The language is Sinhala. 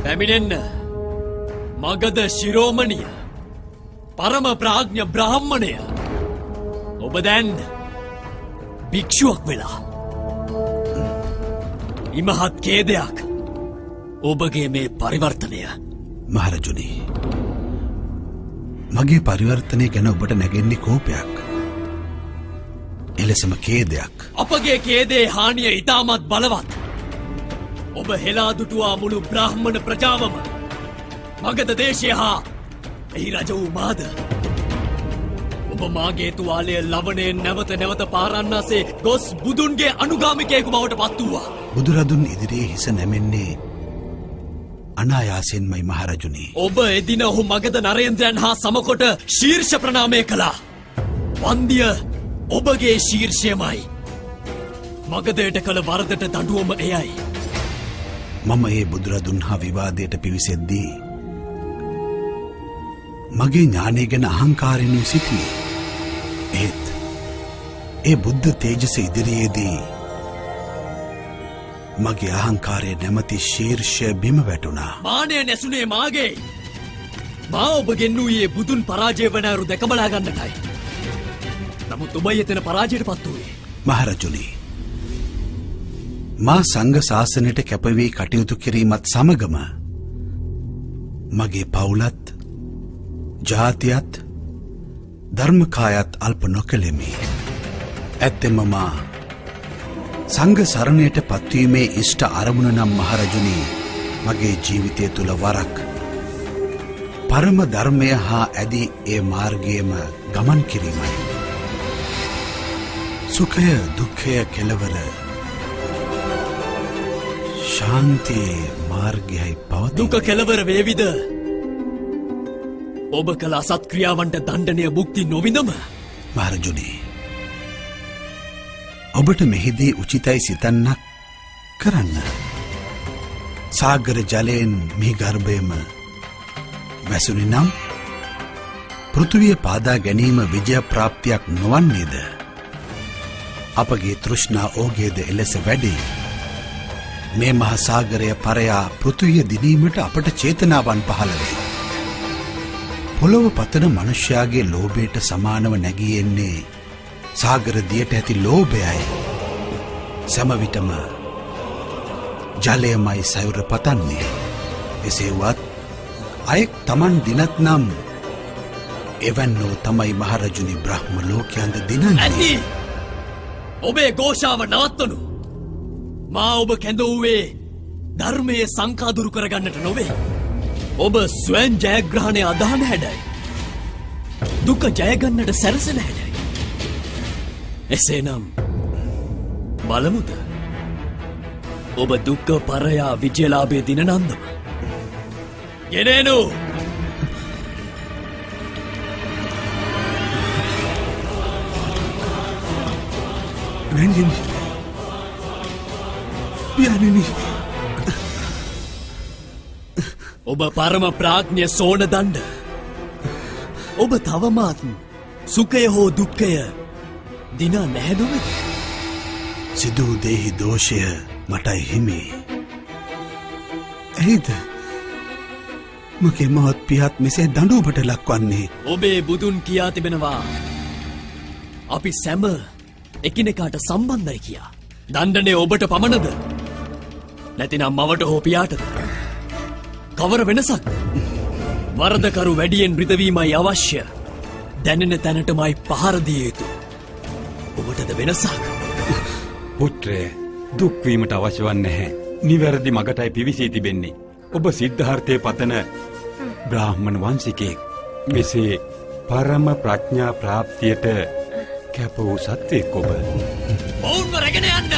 පැමිණෙන්න මගධ ශිරෝමණිය, පරම ප්‍රාඥ බ්‍රාහ්මණය. ඔබ දැන් භික්ෂුවක් වෙලා. ඉමහත් ඛේදයක් ඔබගේ මේ පරිවර්තනය. මහරජුනි, මගේ පරිවර්තනය ගැන ඔබට නැගෙන්නේ කෝපයක්, එලෙසම ඛේදයක්. අපගේ ඛේදයේ හානිය ඉතාමත් බලවත්. ඔබ හෙලා දුටුවා මුළු බ්‍රාහ්මණ ප්‍රජාවම, මගධ දේශය හා එහි රජ වූ මාද. ඔබ මාගේ තුවාලය ලවණයෙන් නැවත නැවත පාරන්නාසේ ගොස් බුදුන්ගේ අනුගාමිකයෙකු බවට පත් වූවා. බුදුරදුන් ඉදිරියේ හිස නැමෙන්නේ අනායාසයෙන්මයි මහරජුනි. ඔබ එදින ඔහු මගධ නරේන්ද්‍රයන් හා සමකොට ශීර්ෂ ප්‍රණාමය කළා. වන්දිය ඔබගේ ශීර්ෂයමයි. මගධයට කළ වරදට දඬුවම එයයි. මම ඒ බුදුරදුන් හා විවාදයට පිවිසෙද්දී මගේ ඥානය ගැන අහංකාරයෙන් සිටියේ. ඒත් ඒ බුද්ධ තේජස ඉදිරියේදී මගේ අහංකාරය නැමැති ශීර්ෂය බිම වැටුණා. මානය නැසුනේ මාගේ. මා ඔබ ගෙන්වූයේ බුදුන් පරාජය වන අයුරු දැක බලා ගන්නටයි. නමුත් ඔබයි එතන පරාජයට පත් වූයේ. මහරජුනි, මා සංඝ ශාසනයට කැපවී කටයුතු කිරීමත් සමගම මගේ පවුලත් ජාතියත් ධර්මකායත් අල්ප නොකළෙමි. ඇත්තෙන්ම මා සංඝ සරණයට පත්වීමේ ඉෂ්ට අරමුණ නම් මහරජුනි, මගේ ජීවිතය තුළ වරක් පරම ධර්මය හා ඇදී ඒ මාර්ගයේම ගමන් කිරීමයි. සුඛය දුක්ඛය කෙලවර ශාන්තියේ මාර්ගයයි පවතින්නේ. දුක කෙලවර වේවිද? ඔබ කළ අසත්ක්‍රියාවන්ට දණ්ඩනය භුක්ති නොවිඳම? මහරජුනි, ඔබට මෙහිදී උචිතයි සිතන්නක් කරන්න. සාගර ජලයෙන් මිහි ගර්භයම වැසුනි නම් පෘථුවිය පාදා ගැනීම විජය ප්‍රාප්තියක් නොවන්නේද? අපගේ තෘෂ්ණා ඕගයද එලෙස වැඩි. මේ මහ සාගරය පරයා පෘථුවිය දිනීමට අපට චේතනාවන් පහළ වේ. පොළොව පතන මනුෂ්‍යයාගේ ලෝභයට සමානව නැගී එන්නේ සාගර දියට ඇති ලෝභයයි. සෑම විටම ජලයමයි සයුර පතන්නේ. එසේ වුවත් අයෙක් තමන් දිනත් නම් එවැන්නෝ තමයි මහරජුනි බ්‍රහ්ම ලෝකයන්ද දිනන්නේ. ඇති! ඔබේ ഘോഷාව නවත්වනු. මා ඔබ කැඳවුවේ ධර්මයේ සංකා දුරු කරගන්නට නොවේ. ඔබ ස්වයං ජයග්‍රහණය අදහන හැඩයි. දුක ජයගන්නට සැරසෙන හැඩයි. එසේනම් බලමුද ඔබ දුක්ඛ පරයා විජයලාභය දිනන අන්දම? ගෙනෙනු. වැන්දිනි, පියාණෙනි, ඔබ පරම ප්‍රාඥ සෝන දණ්ඩ. ඔබ තවමත් සුඛය හෝ දුක්ඛය දිනා නැහැ නොවේද? සිදු දෙහි දෝෂය මටයි හිමි. ඇයිද මගේ මවත් පියාත් මෙසේ දඬුවමට ලක්වන්නේ? ඔබේ බුදුන් කියා තිබෙනවා අපි සැම එකිනෙකාට සම්බන්ධයි කියා. දණ්ඩනය ඔබට පමණද? නැතිනම් මවට හෝ පියාටද? කවර වෙනසක්ද? වරදකරු වැඩියෙන් රිදවීමයි අවශ්‍ය. දැනෙන තැනටමයි පහර දිය යුතු. ඔබටද වෙනසක්? පුත්‍රය, දුක් වීමට අවශ්‍ය වන්නේ නැහැ. නිවැරදි මගටයි පිවිසී තිබෙන්නේ. ඔබ සිද්ධාර්ථයේ පතන බ්‍රාහ්මණ වංශිකයෙක්. මෙසේ පරම ප්‍රඥා ප්‍රාප්තියට කැප වූ සත්වයෙක් ඔබ. ඔවුන්ව රැගෙන යන්න.